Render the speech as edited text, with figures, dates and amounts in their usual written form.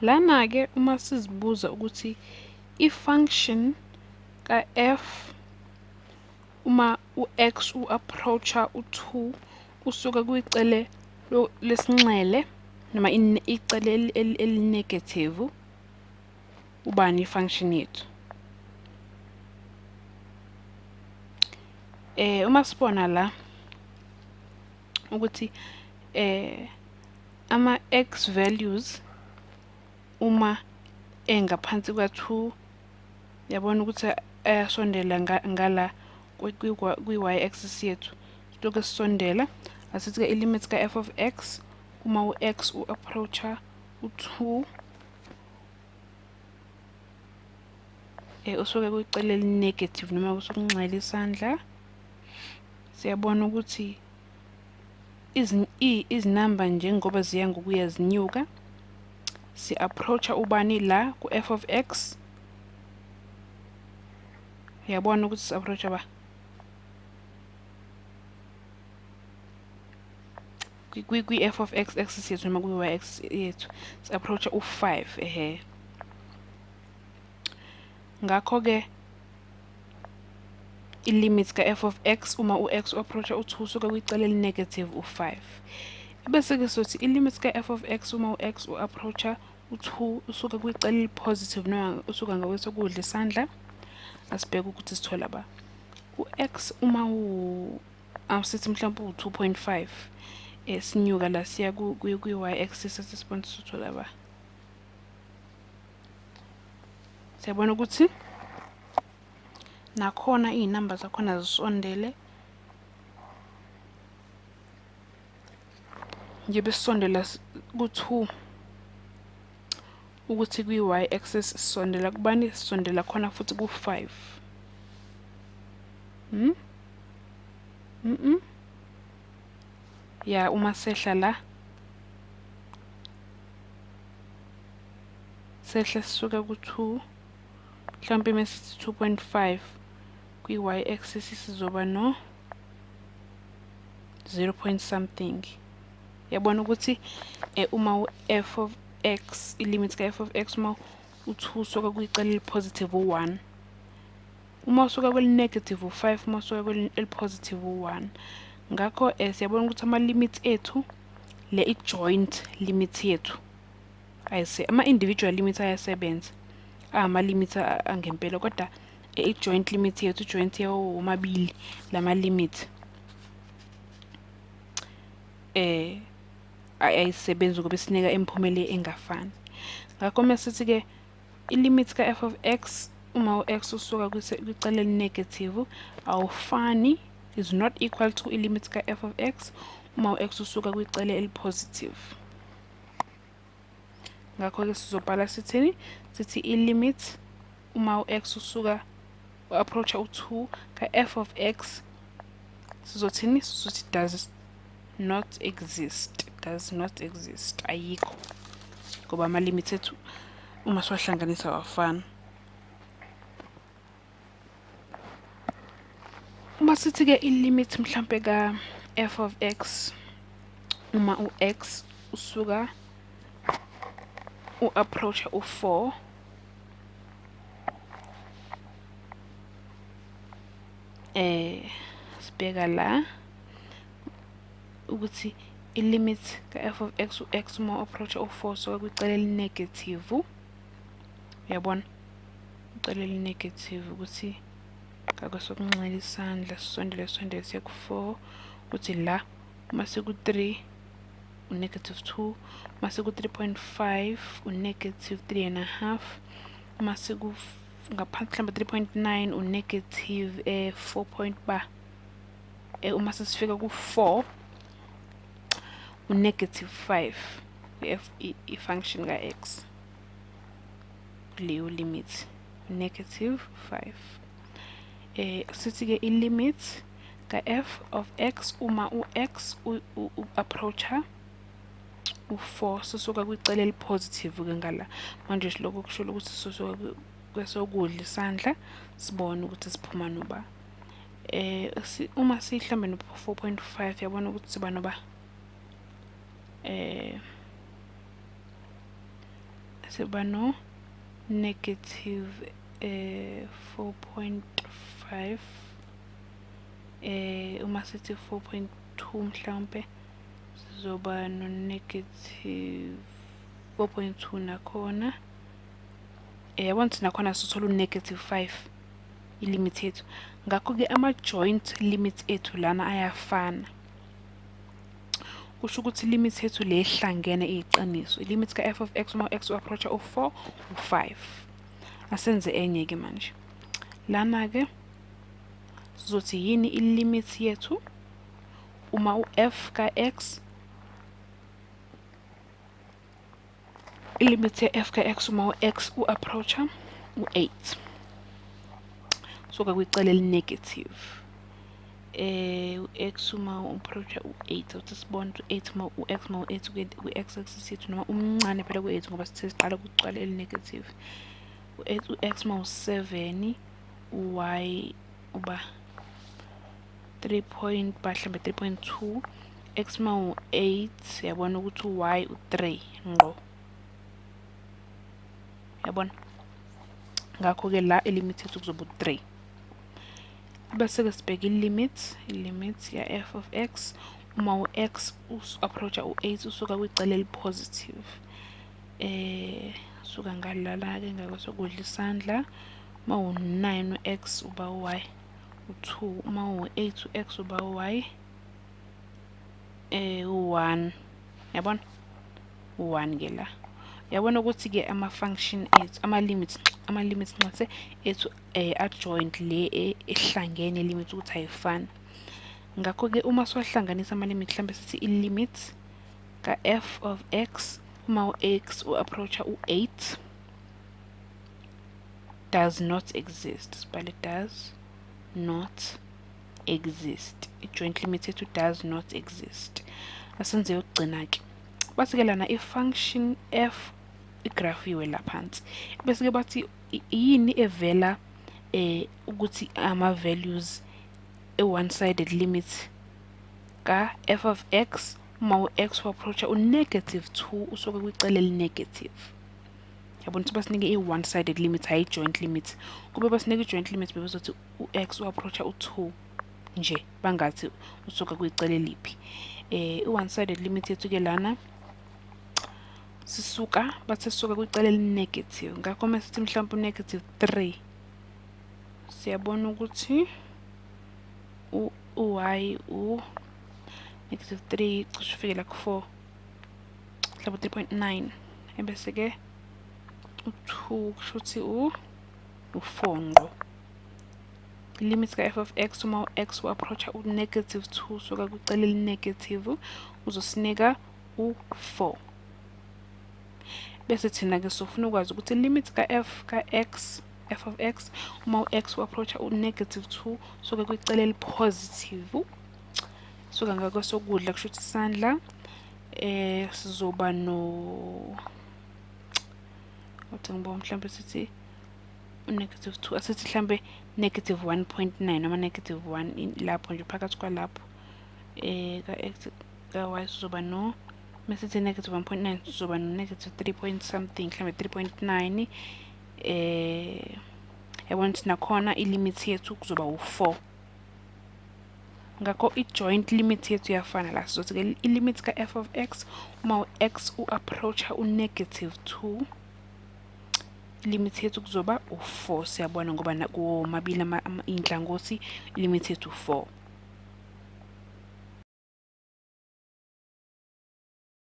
Lana-ke uma sizibuza ukuthi i-function ka-f uma u-x u-approacha u-2 usuka kwicele lesinxele noma icele eli-negative, ubani i-function yethu? Uma sibona la ukuthi ama x values uma engaphansi kwa-2, yabona ukuthi ayasondela ngala kwi-y axis yethu, silokhu sisondela. Asithi-ke i-limit ka-f of x uma u-x u-approacha u-2 usuke kwicele eli-negative noma kusokunxele isandla, siyabona ukuthi izinamba njengoba ziya ngokuya zinyuka, si-approacha ubani la ku-f of x. Uyabona ukuthi si-approacha ba kwi-f of x axis yethu noma kwi-y axis yethu, si-approacha u-5 ehe. Ngakho-ke i-limit ka-f of x uma u-x u-approacha u-2 usuka kwicala eli-negative u-5. Bese-ke sothi i-limit ka-f of x uma u-x u-approacha u-2 usuka kwicala eli-positive noma usuka ngakwesokudla isandla. Asibheke ukuthi sithola ba u-x uma sithi mhlawumbe u-2.5, sinyuka la siya kwi-y axis, sesibona sithola ba. Siyabona ukuthi nakhona iy'namba zakhona zisondele, njengoba sisondela ku-2 ukuthi kwi-y axis sisondela kubani? Sisondela khona futhi ku-5. Ya, uma sehla la sehla sisuka ku-2, mhlawumbe mesithi 2.5 kwi-y axis sizoba no 0 point something. Yabona ukuthi uma u-f of x, i-limit ka-f of x uma u-2 usuka kwicala eli-positive u-1, uma usuka kweli-negative u-5, uma usuka kweli-positive u-1. Ngakho siyabona ukuthi ama-limit ethu, le i-joint limit yethu, ama-individual limit ayasebenza, ama-limit angempela, kodwa i-joint limit yethu, i-joint yawo womabili lama-limit ayisebenzi ngoba isinika imiphumela engafani. Ngakho masithi-ke i-limit ka-f of x uma u-x usuka kwicala eli-negative awufani, is not equal to i-limit ka-f of x uma u-x usuka kwicala eli-positive. Ngakho-ke sizobhala sithini? Sithi i-limit uma u-x usuka u-approacha u-2 ka-f of x, sizothini? Sizothi does not exist, does not exist, ayikho, ngoba ama-limit ethu uma siwahlanganisa awafani. Uma sithi-ke i-limit mhlampe ka-f of x uma u-x usuka u-approacha u-4, sibheka la ukuthi i-limit ka-f of x u-x uma u-approacha u-4 usuka kwicala eli-negative. Uyabona icala eli-negative ukuthi ngakwesokunxele isandla sisondele sisondele siye ku-4, ukuthi la uma siku-3 u-negative 2, uma siku-3.5 u-negative 3.5, uma siku ngaphansi mhlawumbe 3.9 u-negative 4 point ba, uma sesifika ku-4 u-negative 5 i-function ka-x kuleyo limit negative 5. Sithi-ke i-limit ka-f of x uma u-x u-approacha u-4, sisuka kwicala eli-positive-ke ngala. Manje lokho kusho ukuthi sisuka kwesokudla isandla, sibone ukuthi siphuma noba. Uma sihlambe no-4.5, yabona ukuthi siba noba Siba no negative 4.5, uma sithi 4.2 mhlawumbe sizoba no negative 4.2 nakhona. Yabona ukuthi nakhona sithola u-negative 5 ilimit yethu. Ngakho-ke ama-joint limits ethu lana ayafana. Kusho ukuthi limit yethu le ehlangene iyiqiniso. Ilimit ka-f of x uma x u-approach-a u-4, u-5. Asenze enye-ke manje. Lana-ke sizothi yini ilimit yethu uma u-f ka-x, ilimit ye-f ka-x uma u-x u-approach-a u-8. Suka kwicala eli-negative. U-x uma u-approach-a u-8, awuthi sibone ukuthi u-8 uma u-x uma u-8 kwi-x axis yethu, noma umncane phela ku-8 ngoba sithe siqala kwicala eli-negative. U-x uma u-7, u-y uba 3 point ba mhlambe 3.2, x uma u-8, yabona ukuthi u-y u-3 ngqo. Yabona? Ngakho-ke la ilimit yethu kuzoba u-3. Bese-ke sibheka ilimit ya f of x uma u-x u-approach-a u-8 usuka kwicala eli-positive. Suka ngalala-ke ngakwesokudla isandla, uma u-9 u-x uba u-y u-2, uma u-8 u-x uba u-y u-1. Yabona? U-1 ke la. Yabona ukuthi-ke ama-function ethu, ama-limits nxase ethu a-joint le ehlangene limit ukuthi ayifani. Ngakho-ke uma siwahlanganisa ama-limit, mhlambe sithi i-limit ka-f of x uma u-x u-approach-a u-8 does not exist. Sibhale does not exist. I-joint limit yethu does not exist. Asenze yokugcina-ke. Bathi-ke lana i-function f igrafiwe la phansi. Bese-ke bathi yini evela ukuthi ama-values e-one-sided limit ka f of x uma u-x u-approach-a u-negative 2 usuke kwicala eli-negative. Yabona ukuthi basinike i-one-sided limit, hhayi i-joint limit. Kube basinike i-joint limit bebezothi u-x u-approach-a u-2 nje, bangathi usuka kwicala eliphi. I-one-sided limit yethu-ke lana sisuka, bathe sisuka kwicala eli-negative. Ngakho uma sithi mhlawumbe u-negative 3, siyabona ukuthi u-y u-negative 3 cishe ufike la ku-4, mhlawumbe 3.9, ebese-ke u-2 kusho ukuthi u-4 ngqo. Limit ka-f of x uma u-x u-approach-a u-negative 2 usuka kwicala eli-negative uzosinika u-4. Bese thina-ke sofuna ukwazi ukuthi limit ka-f ka-x, f of x uma u-x u-approach-a u-negative 2 usuka kwicala eli-positive, suka ngakwesokudla kusho ukuthi isandla sizoba no, uthi ngibona mhlambe sithi negative 2, asithi mhlambe negative 1.9 noma negative 1 lapho nje phakathi kwalapho ka x ka y sizoba no, masithi negative 1.9 sizoba no negative 3 point something, mhlambe 3.9. Yabona ukuthi nakhona ilimit yethu kuzoba u-4. Ngakho i-joint limit yethu iyafana la. Sizothi-ke ilimit ka-f of x uma u-x u-approach-a u-negative 2, limit yethu kuzoba u-4. Siyabona ngoba kuwomabili iy'nhlangothi ilimit yethu u-4.